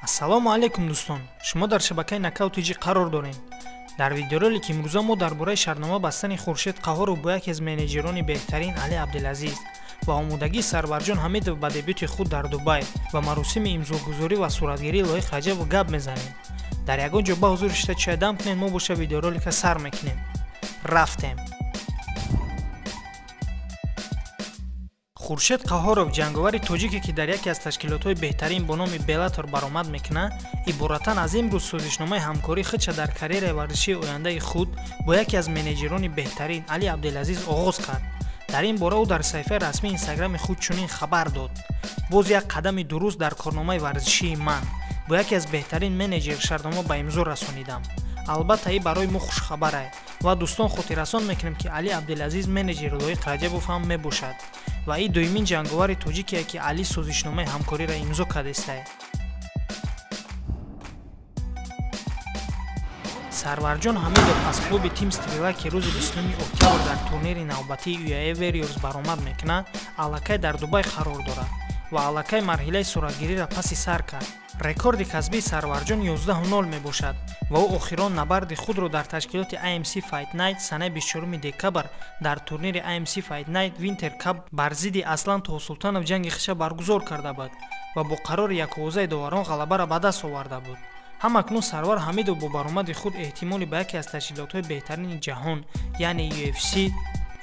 Ассалому алайкум дӯстон, шумо дар шабакаи Нокаут ТЖ қарор доред. Дар видеоролики имрӯза мо дар бораи шартнома бастани Хуршед Қаҳоров бо яке аз менеҷерони беҳтарин Али Абдулазиз ва омодагии Сарварҷон Ҳамидов ба дебюти худ дар Дубай ва маросими имзогузорӣ ва суратгирии Лоиқ Раҷабов гап мезанем. Дар ягон ҷо ба ҳузур шита чай дам кунед, мо боша видеоролика сар мекунем. Рафтем. Хуршед Қаҳоров, ҷанговари тоҷике, ки дар яке аз ташкилотҳои беҳтарин бо номи Беллатор баромад мекунад, иборатан аз имрӯз созишномаи ҳамкории худша дар карьераи варзишии ояндаи худ бо яке аз менеҷерони беҳтарин Али Абдулазиз оғоз кард. Дар ин бора ӯ дар саҳифаи расмии инстаграми худ чунин хабар дод: боз як қадами дуруст дар корномаи варзишии ман. Бо яке аз беҳтарин менеҷер шартнома ба имзо расонидам. Албатта, ин барои мо хушхабарае ва дӯстон хотиррасон мекунем, ки Али Абдулазиз менеҷери Лоиқ Раҷабов ҳам мебошад ва ин дуюмин ҷанговари тоҷикие, ки Али созишномаи ҳамкориро имзо кардастае. Сарварҷон Ҳамидов аз клуби Тим Стрела, ки рӯзи 29 октябр дар турнири навбатии UAE Warriors баромад мекунад, аллакай дар Дубай қарор дорад ва аллакай марҳилаи суратгириро паси сар кард. Рекорди касбии Сарварҷон 11-0 мебошад ва ӯ охирон набарди худро дар ташкилоти AMC Fight Night санаи 24 декабр дар турнири AMC Fight Night Winter Cup бар зидди Аслан Тоҳсултанов ҷанги хиша баргузор карда буд ва бо қарори яковозаи доварон ғалабаро ба даст оварда буд. Ҳамакнун Сарвар Ҳамидов бо баромади худ эҳтимоли ба яке аз ташкилотҳои беҳтарини ҷаҳон, яъне UFC,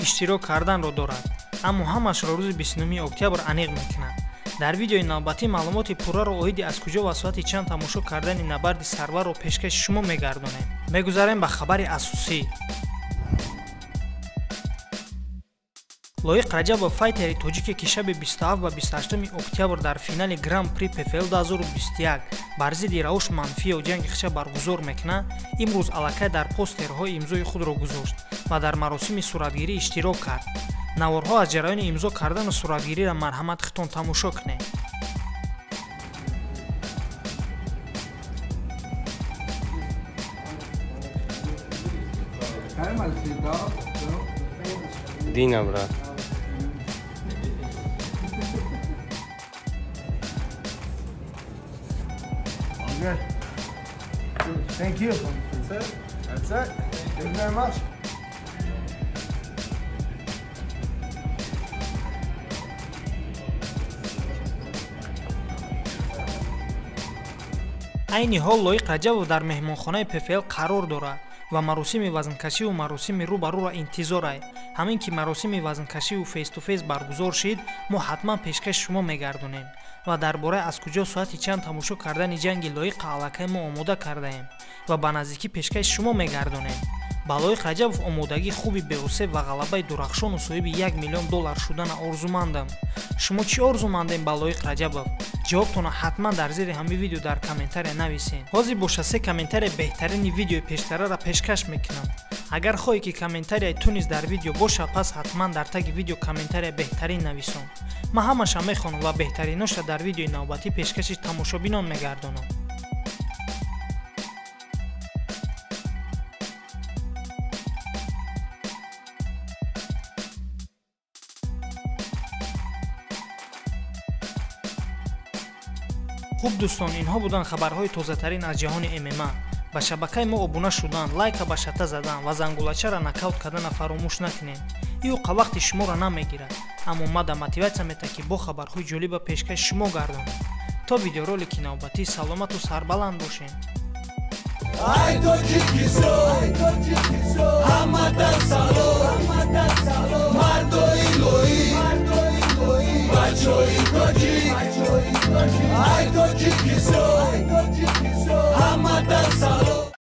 иштирок карданро дорад, аммо ҳамашро рӯзи 29 октябр аниқ мекунад. Дар видеои навбатӣ маълумоти пурраро оиди аз куҷо ва соати чанд тамошо кардани набарди Сарварро пешкаши шумо мегардонем. Мегузарем ба хабари асосӣ. Лоиқ Раҷабов, файтери тоҷике, ки шаби 27 ва 28 октябр дар финали Гран-при ПФЛ 2021 бар зидди Рауш Манфиев ҷанги хиша баргузор мекунад, имрӯз аллакай дар постерҳо имзои худро гузошт ва дар маросими суратгирӣ иштирок кард. Наворҳо аз ҷараёни имзо кардану суратгириро марҳамат хитон тамошо кунед. Дина, брат. Good. Thank you. That's it. That's it. Thank you very much. Айни ҳол Лоиқ Раҷабов дар меҳмонхонаи ПФЛ қарор дорад ва маросими вазнкашиву маросими рӯ ба рӯро интизор ай. Ҳамин ки маросими вазнкашиву face-to-face баргузор шид, мо ҳатман пешкаши шумо мегардонем ва дар бораи аз куҷо соати чанд тамошо кардани ҷанги Лоиқа аллакай мо омода кардаем ва ба наздикӣ пешкаши шумо мегардонем. Ба Лоиқ Раҷабов омодагии хуби беосеб ва ғалабаи дурахшону соҳиби 1 миллион доллар шудана орзумандам. Шумо чӣ орзумандем ба Лоиқ Раҷабов? Ҷавобтонро ҳатман дар зери ҳамин видео дар комментария нависед. Ҳозир боша се комментария беҳтарини видеои пештараро пешкаш мекунам. Агар хоҳӣ, ки комментарияи ту низ дар видео бошад, пас ҳатман дар таги видео комментария беҳтарин нависон. Ман ҳамаша мехонам ва беҳтариноша дар видеои навбатӣ пешкаши тамошобинон мегардонам. Хуб дӯстон, инҳо буданд хабарҳои тозатарин аз ҷаҳони ММА. Ба шабакаи мо обуна шудан, лайка ба шата задан ва зангулачаро нокаут кардана фаромӯш накунед. Ин ӯқа вақти шуморо намегирад, аммо мада мотиватсия метаҳад, ки бо хабарҳои ҷолиба пешкаши шумо гардонад. То видеоролики навбатӣ саломату сарбаланд бошед. Ай Тоҷикистон, ҳамадан салом, мардои лоиқ, бачои тоҷик.